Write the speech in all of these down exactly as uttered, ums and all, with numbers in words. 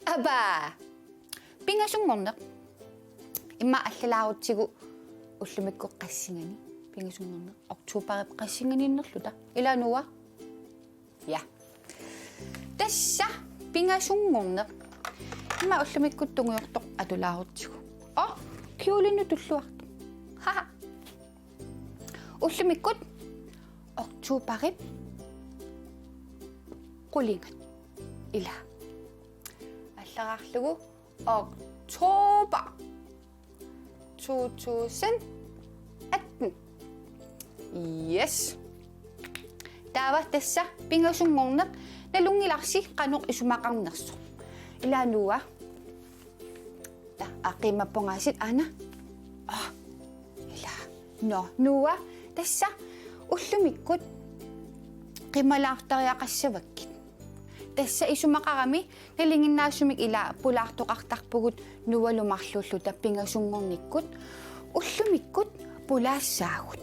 Aba! Pingasunngorneq. Immaqa allalaarutsigu ullumikkut qassinganik. Pingasunngorneq. Oktoberip qassinganiinnerluta. Ilaa, Noah? Ja. Tassa pingasunngorneq. Immaqa ullumikkut tungujortoq atulaarutsigu. Oh, kjolinut tulluartoq. Haha. Ullumikkut oktoberip qulingat. Ilaa. Allaraarlugu oktober to tusind atten. Yes. Taava tassa pingasunngorneq, nalunngilarsi qanoq isumaqarnersoq. Ilaa, Noah? Ta, aa, qiimappungaasiit aana. Ah, ilaa. Nå, Noah, tassa ullumikkut qimalaartariaqassavakkit. Tassa isumaqarami nalinginnaasumik ilaa pulaartoqartarpugut Noahlu marluulluta pingasunngornikkut. Ullumikkut pulaassaagut.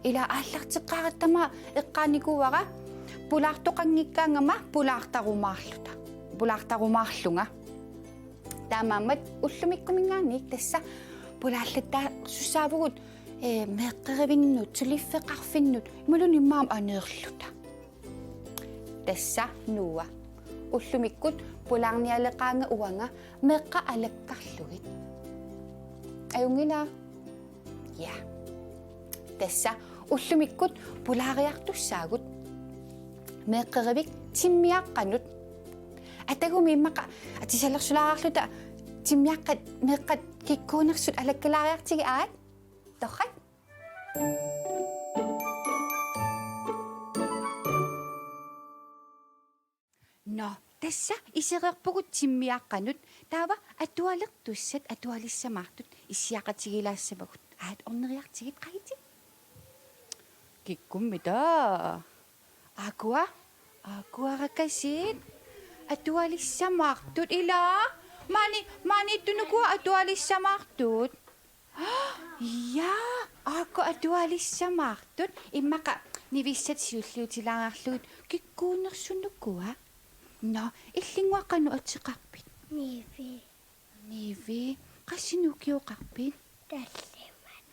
Ilaa, aallarteqqaaratta aamma eqqaanikuuara pulaartoqanngikkaangama pulaartarumaarluta. Pulaartarumaarlunga. Taamaammat ullumikkuminngaanniit tassa pulaallattaarsussaavugut, ee, meeqqerivinnut, suliffeqarfinnut, imaluunniit immaqa aneerluta. Tassa Noah. Ullumikkut pulaarnialeqaanga uanga meeqqat alakkarlugit. Ajunngilaq? Ja. Tassa ullumikkut pulaariartussaagut. Meeqqerivik timmiaqqanut. Atagumi immaqa atisalersulaareerluta timmiaqqat meeqqat kikkuunersut alakkalaariartigit, aat? Torrak? Nå, tassa isereerpugut timmiaqqanut, taava atualertussat atualissamaartut issiaqatigilaassavagut. Aat, orneriartigit, qajiti. Kikkummita? Aakkua, aakkuarakasiit atualissamaartut, ilaa? Maani, maaniittunuku atualissamaartut? Ja, aakkua atualissamaartut. Immaqa nivissat siulliutilaariarlugit kikkuunersunukua. Nå, illinnguaq qanoq ateqarpit? Nivi. Nivi, qassinik ukioqarpit? Tallimat.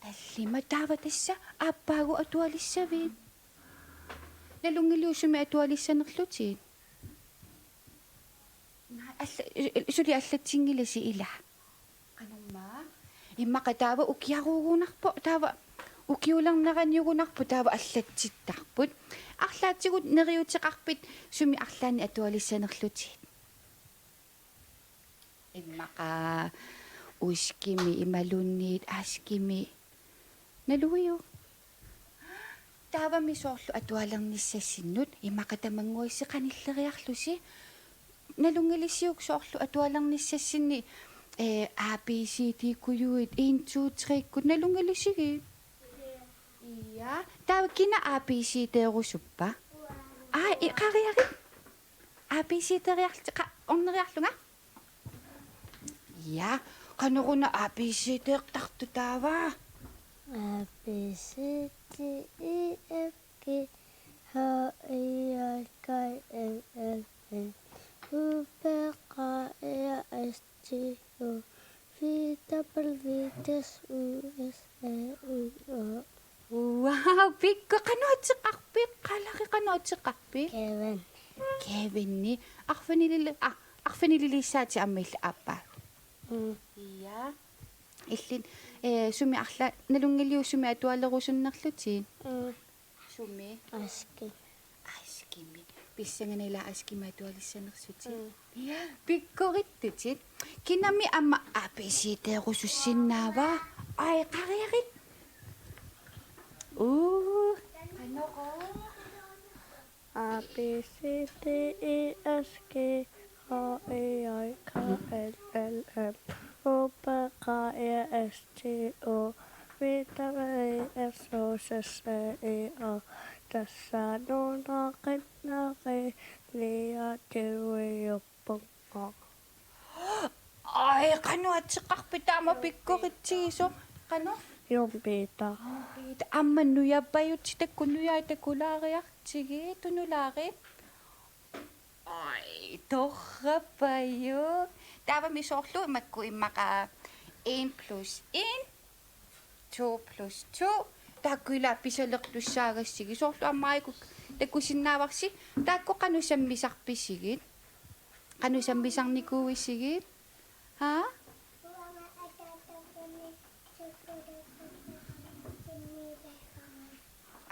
Tallimat, taava tassa aappaagu atualissavit? Nalunngiliuk sumi atualissanerlutit? Naa, alla-, suli allatsinngilasi, ilaa? Qanormaa? Immaqa taava ukiaruugunarpoq, taava ukiulerneraniugunarpoq, taava allatsittarput. Arlaatigut neriuuteqarpit sumi arlaannik atualissanerlutit? Immaqa uskimi imaluunniit askimi. Naluiuk? Taavami soorlu atualernissassinnut, immaqa tamannguassi qanilleriarlusi. Nalunngilisiuk soorlu atualernissassinni, ee, A B C D-kkujuit, en, to, tre-kkut, nalunngilisigit? Ja, taava kina A B C D-erusuppa? Aa, i-, qariarit. A B C D-eriarlutit, qa-, orneriarlunga? Ja, qanoruna A B C D-ertartut taava? A, B, C, D, E, F, G, H, I, J, K, L, M, N, O, P, Q, R, S, T, U, V, W, X, Y, Z, A, U, O. Wow, pikku, qanoq ateqarpit? Qalari, qanoq ateqarpit? Kevin. Kevin. Arfinilili-, ah, arfinililiissaatit aamma illit aappaagu. Mm. Ja. Illit, eh, sumi arlaat, nalunngiliuk sumi atualerusunnerlutit? Mm. Sumi? Aski. Askimi. Pissanganaq ilaa askimi atualissanersutit? Mm. Ja, pikkorittutit. Kinami aamma A B C D-erusussinnaava? Ai, qariarit. Uu. A, B, C, D, E, F, G, H, I, J, K, L, M, N, O, P, Q, R, S, T, U, P-W-S-O-S-A-I-O, tassa nunaqinneri niativiuppunga. Ai, qanoq ateqarpit taama pikkoritsigisoq? Qanoq? Jumpiita. Jumpiita. Aamma nujapajutsigu, taakku nujaat takulaariartigit, tunulaarit. Ai, torrapajuk. Taavami soorlu makku immaqa en plus en, to plus to. Taakku ila pisalertussaagassigit. Soorlu aamma aajuku takusinnaavarsi. Taakku qanoq sammisarpisigit? Qanoq sammisarnikuuisigit? Haa?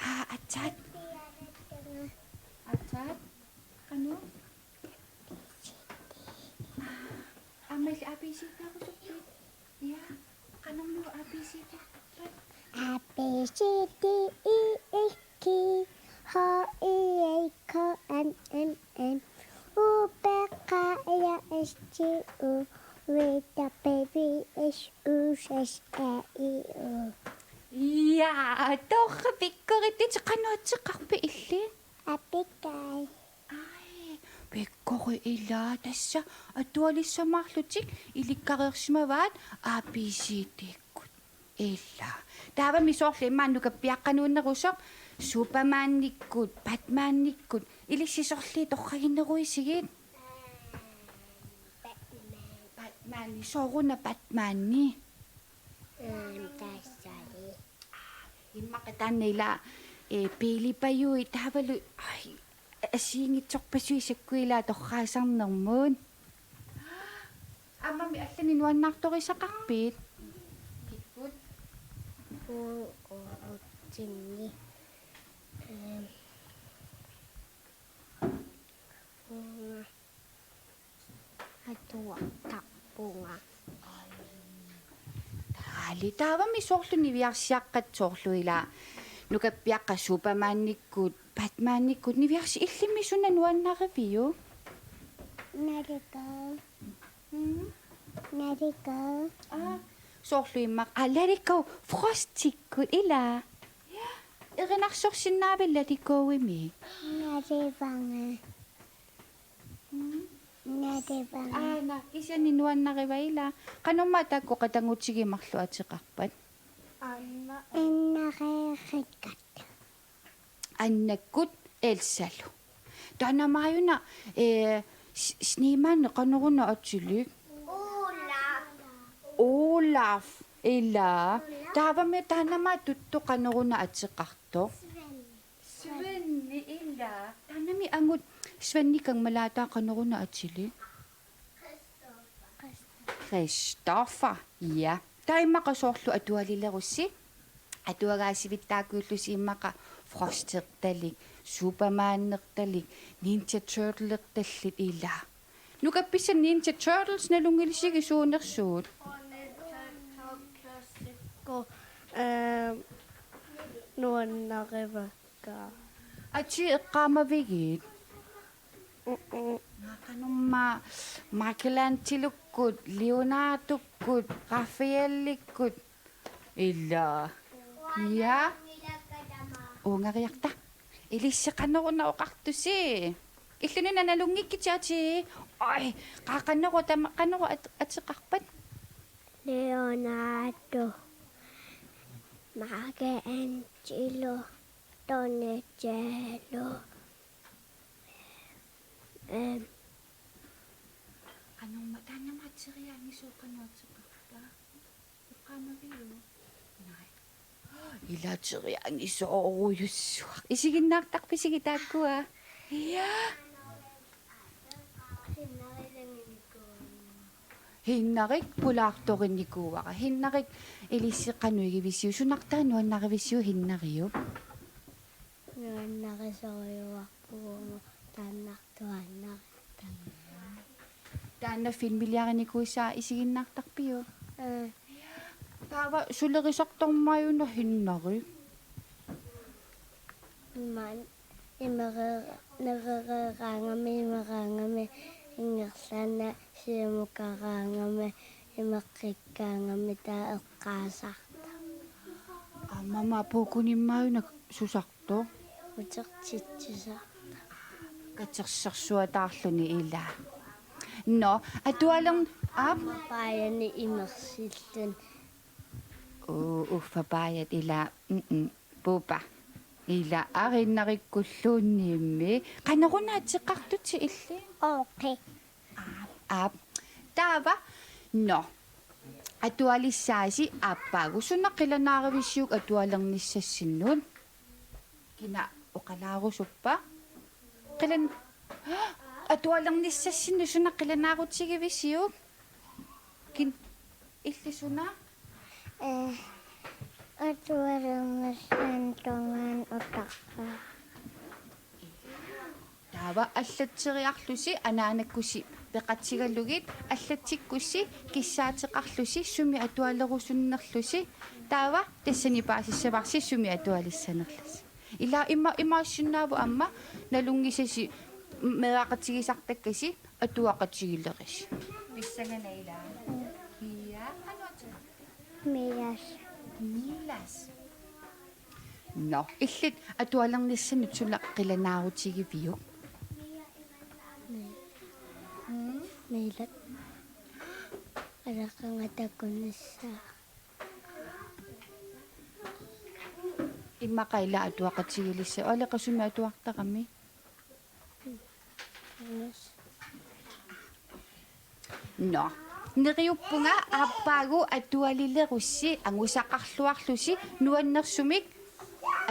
Aa, aatsaat. Aatsaat. Qanoq? Aa, aamma illit A B C-taarusuppit? Ja. Qanormi A B C-taarusuppit? A B C D E F G H I J K L M N O P Q R S T U V W X Y Z A I O. Ja, torrak, pikkoritsi. Qanoq ateqarpit illit? Abigail. Ai, pikkorik ila, tassa atualissamaarlutik ilikkareersimavaat A B C D-kkut. Ila. Taavami soorlu immaqa nukappiaqqanuunnerusoq Supermanikkut, Batmanikkut, ilissi sorliit torragineruisigit? Batman. Batmani, sooruna Batmani? Aam, tassali. Immaqa taanna ila, eh, biilipajuit taavalu, ai, assigiinngitsorpassuit sakkuilaa torraasarnermut. Aammami allanik nuannaartorisaqarpit? Kikkut? Uanga uatsinni. Ehm. Uanga atuartarpunga. Taali, taavami soorlu niviarsiaqqat soorlu ila nukappiaqqat Supermanikkut, Batmanikkut, niviarsi-, illimmi suna nuannariviuk? Nalikau. Mm? Nalikau. Aa, soorlu immaqa, aa, Let It Go, Frostikkut, ila. Ja. Erinarsorsinnaaviuk Let It Go-imi? Nalivanga. Mm. Nalivanga. Aana, kisianni nuannarivaat ila. Qanormaa taakku qatanngutigit marluk ateqarpat? Anna. Annareerikkut. Annakkut Elsalu. Taanna maajuna, eh, s-, Sneeman qanoruna atilik? Olaf. Olaf, ila. Taavami taanna maani tuttu qanoruna ateqartoq? Sven. Svenni, ila. Taannami angut Svenni kangumalaataat qanoruna atilik? Christopher. Ja. Taava immaqa soorlu atualilerussi. Atuagaasivittaakujullusi immaqa Frostertalik, Supermanertalik, Ninja Turtlertallit, ila. Nukappiaqqat Ninja Turtles nalunngilisigit suunersut? Ninja Turtles, eh, nuannarivakka. Atii eqqaamavigit? Mm-mm. Naa, qanormaa Michelangelokkut, Leonardokkut, Raphaelikkut. Ila. Ja. Uungariarta. Ilissi qanoruna oqartusi? Illit una nalunngikkitit atii. Oj, qaa, qanoruna tama, qanoruna at-, ateqarpat? Leonardo, Michelangelo, Donatello. Ehm. Qanormaa, taannami ateriaanngitsoq, qanoq ateqarpa? Eqqaamaviuk? Naa. Ila ateriaanngisorujussuaq. Isiginnaartarpisigit taakkua? Ja. Hinnarik pulaartorinikuuara. Hinnarik ilissi qanoq igivisiuk? Sunartaa nuannarivisiuk Hinnariup? Nuannarisorujussuuvoq, taannartuaannartaa. Taanna filmiliarinikuusaa isiginnaartarpiuk? Aa. Taava sulerisartarmaajuna Hinnarik? Iman imereer-, nerereeraangami, imeraangami, ingerlaannaq siumukaraangami, imeqqikkaangami, taava eqqaasartaq. Mama pukunimmauna susartoq. Utertitsisaq. Katersersuataarluni ilaa. Nå, atualern-, aap. Paajani imersilluni. Uu, uffa paajat ilaa. Mm-mm. Puupa. Ilaa ariinnarikkulluunniimmi. Qanoruna ateqartutit illit? Okay. Aap, aap. Taava. Nå. Atualissaasi aappaagu. Suna qilanaarivisiuk atualernissassinnut? Kina oqalaarusuppa? Qilan-, atualernissassinnut suna qilanaarutigivissiuk? Kin-, illit suna? Eh, atualernissaanut tungaanut utarpaa. Taava allatseriarlusi anaanakkusi peqatigalugit allatsikkussi kissaateqarlusi sumi atualerusunnerlusi. Taava tassani paasissavarsi sumi atualissanerlusi. Ilaa ima-, imaassinnaavoq aamma nalunngisasi meeraqatigisartakkasi atuaqatigilerisi. Pissangana ilaa. Ia, qanoq ateqarpa? Milas. Milas. Nå, illit atualernissannut suna qilanaarutigiviuk? Mm? Milat. Alaqanga takunissaa. Immaqa ilaa atuaqatigilissavat, aleqasumi atuartarami? Nå. Neriuppunga aappaagu atualilerussi angusaqarluarlusi nuannersumik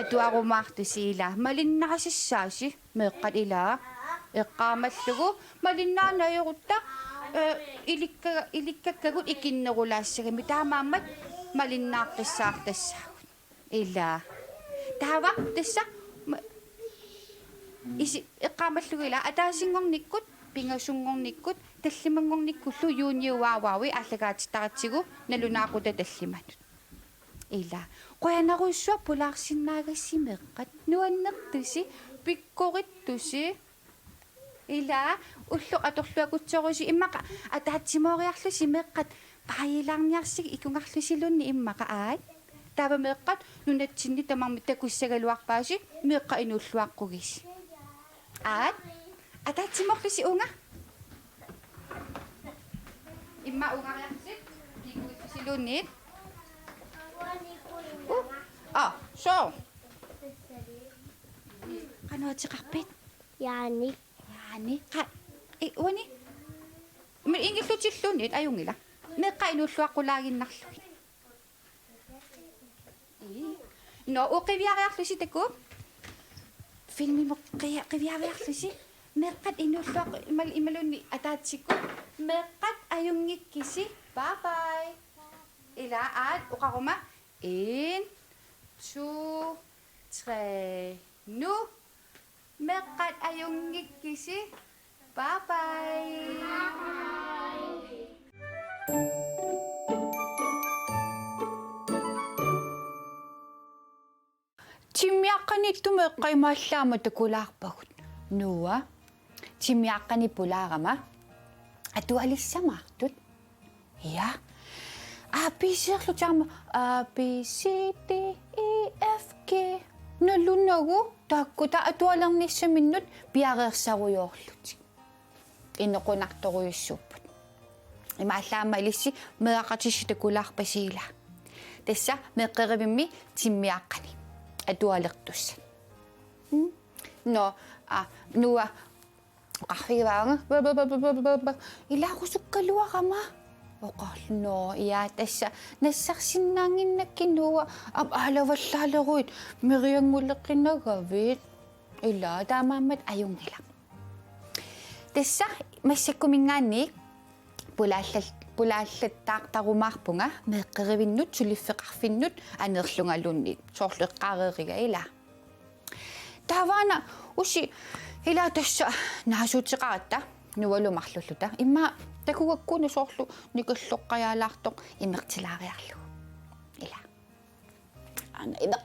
atuarumaartusi ilaa. Malinnaasassaasi meeqqat ilaa. Eqqaamallugu malinnaanngilaq ajorutta, eh, ilikka-, ilikkakkagut ikinnerulaassagami taamaammat malinnaaqqissaartassaagut. Ilaa. Taava tassa ma-, isi-, eqqaamallugu ilaa ataasinngornikkut, pingasunngornikkut, tallimanngornikkullu juuniuaavaavi aallakaatitaratsigu nalunaaqutaq tallimanut. Ilaa. Qujanarujussuaq pulaarsinnaagassi meeqqat. Nuannertusi, pikkorittusi. Ilaa, ulloq atorluakutsorusi immaqa ataatsimooriarlusi meeqqat paajilaarniarsik ikungarlusiluunniit immaqa aat. Taava meeqqat nunatsinni tamarmik takussagaluarpaasi meeqqat inuulluaqqugisi. Aat, ataatsimoorlusi uunga. Immaqa uungariarlusi, kikkuillusiluunniit. Uh, ah, so. Qanoq ateqarpit? Jaani. Jaani. Qa-, i-, uani? Mi-, ingillutilluunniit ajunngilaq. Meeqqat inuulluaqqulaaginnarlugit. Ii. Nå, uu qiviariarlusi takuuk. Filmimut qia-, qiviariarlusi. Meeqqat inuulluaq-, imal-, imaluunniit ataatsikkut. Meeqqat ajunngikkisi. Bye bye. Ilaa aat oqaruma. En, to, tre, nu. Meeqqat ajunngikkisi. Bye bye. Timmiaqqaniittumik eqqaamaallaama takulaarpagut. Noah, timmiaqqani pulaarama atualissamaartut. Ja. A B C-erlutik aamma A B C D E F G. Nalunagu taakku taava atualernissaminnut piareersarujoorlutik. Inequnartorujussuupput. Imaallaat aamma ilissi meeraqatissat takulaarpasi ilaa. Tassa meeqqerivimmi timmiaqqani. Atualertussat. Mm? Nå, a, Noah, oqarfigivaanga. Ba, ba, ba. Ilaarusukkaluarama. Oqarlu, nå, ja, tassa nassarsinnaannginnakkit Noah, aamma aalavallaaleruit, meriannguleqinagavit. Ilaa, taamaammat ajunngilaq. Tassa massakkuminngaanniit pulaallal-, pulaallattaartarumaarpunga meeqqerivinnut suliffeqarfinnut aneerlungaluunniit soorlu eqqaareeriga ilaa. Taavaana usi ilaa tassa naasuuteqaratta Noahlu marluulluta. Immaqa takugakku una soorlu nikalloqqajaalaartoq imertilaariarlugu. Ilaa. Aana imeq.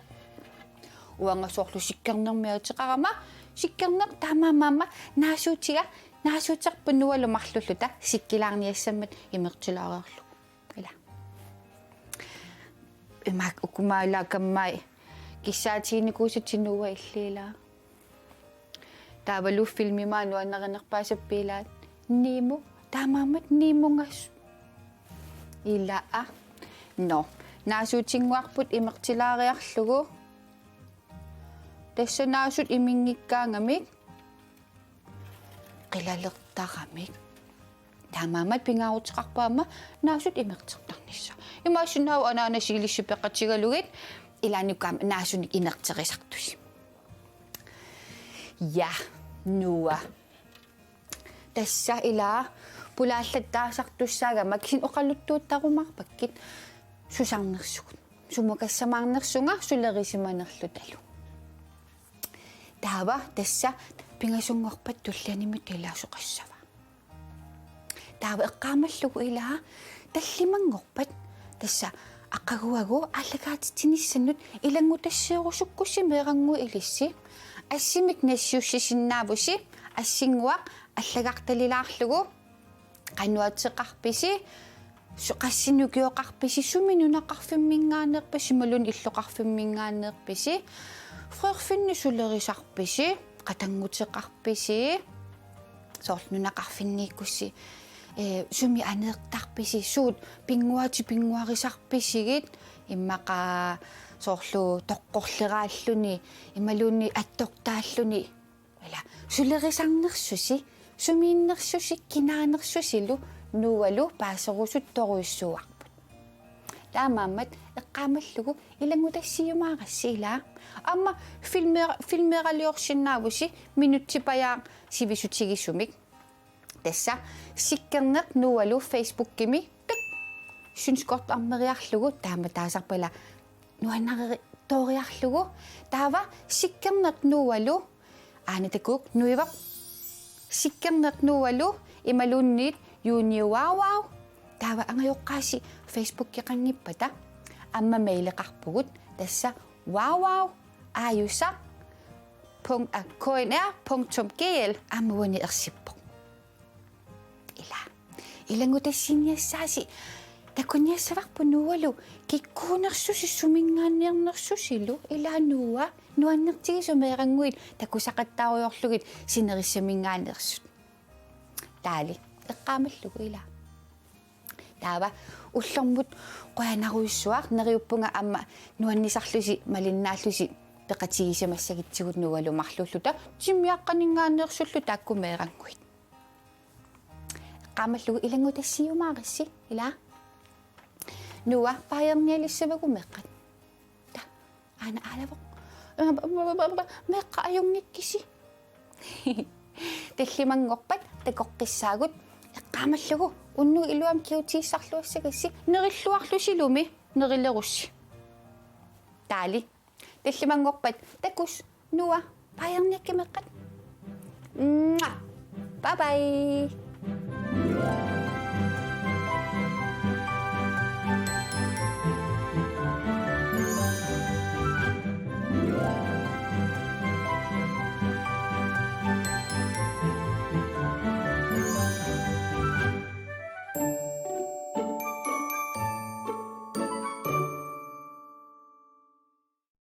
Uanga soorlu sikkernermik ateqarama, sikkerneq taamaammat aamma naasuutiga, naasuuteqarpoq Noahlu marluulluta sikkilaarniassammat imertilaariarlugu. Ilaa. Imaak ukumaalaakammai kissaatiginikuusatit Noah illit ilaa. Taavalu filmimi nuannarinerpaasarpit ilaa. Nemo, taamaammat Nemongasoq. Ilaa. Nå, naasuutinnguarput imertilaariarlugu. Tassa naasut iminngikkaangamik qilalertaramik. Taamaammat pingaaruteqarpoq aamma naasut imertertarnissaa. Imaassinnaavoq anaanasiilissi peqatigalugit ilaannikkut aamma naasunik imerterisartusi. Ja, Noah. Tassa ilaa pulaallattaasartussaagama kisianni oqaluttuuttarumaarpakkit susarnersugut. Sumukassamaarnersunga sulerisimanerlutalu. Taava tassa pingasunngorpat tullianimut ilaasoqassava. Taava eqqaamallugu ilaa tallimanngorpat tassa aqaguagu aallakaatitsinissannut ilanngutassiorusukkussi meerannguit ilissi. Assimik nassiussisinnaavusi, assinnguaq allagartalilaarlugu. Qanoq ateqarpisi, su-, qassinik ukioqarpisi, sumi nunaqarfimminngaanneerpisi, imaluunniit illoqarfimminngaanneerpisi, frøerfinni sulerisarpisi, qatannguteqarpisi, soorlu nunaqarfinniikkussi, ee, sumi aneertarpisi, suut pinnguaatit pinnguarisarpisigit, immaqa soorlu toqqorleraalluni, imaluunniit attortaalluni, ilaa, sulerisarnersusi, sumiinnersusi, kinaanersusilu Noahlu paaserusuttorujussuuarput. Taamaammat eqqaamallugu ilanngutassiumaarassi ilaa. Aamma filmera-, filmeraliorsinnaavusi minutsipajaaq sivisutigisumik. Tassa Sikkerneq Noahlu Facebookimi, tuk, synskort armeriarlugu taama taasarput ilaa nuannareri-, tooriarlugu. Taava Sikkerneq Noahlu, aana takuuk nuivoq. Sikkerneq Noahlu imaluunniit Junior Wow Wow. Taava angajoqqaasi Facebookeqanngippata aamma maileqarpugut tassa wow wow ajusa punk-, a, K N R punktum G L aamma uani ersippoq. Ilaa. Ilanngutassiiniassaasi, takuniassavarput Noahlu kikkuunersusi suminngaanneernersusilu, ilaa Noah, nuannertigisut meerannguit takusaqattaarujoorlugit sinerissaminngaanneersut. Taali, eqqaamallugu ilaa. Taava ullormut qujanarujussuaq, neriuppunga aamma nuannisarlusi malinnaallusi peqatigisimagatsigu Noahlu marluulluta timmiaqqaninngaanneersullu taakku meerannguit. Eqqaamallugu ilanngutassiumaarassi ilaa. Noah, baajernnialissavagut meeqqat? Ta, aana aalavoq. Meeqqat ajunngikkisi. Tallimanngorpat takoqqissaagut eqqaamallugu unnuk iluamik kigutigisarluassagassi nerilluarlusilumi nerilerussi. Taali. Tallimanngorpat takuss Noah, baajernniakki meeqqat. Mwah. Bye bye.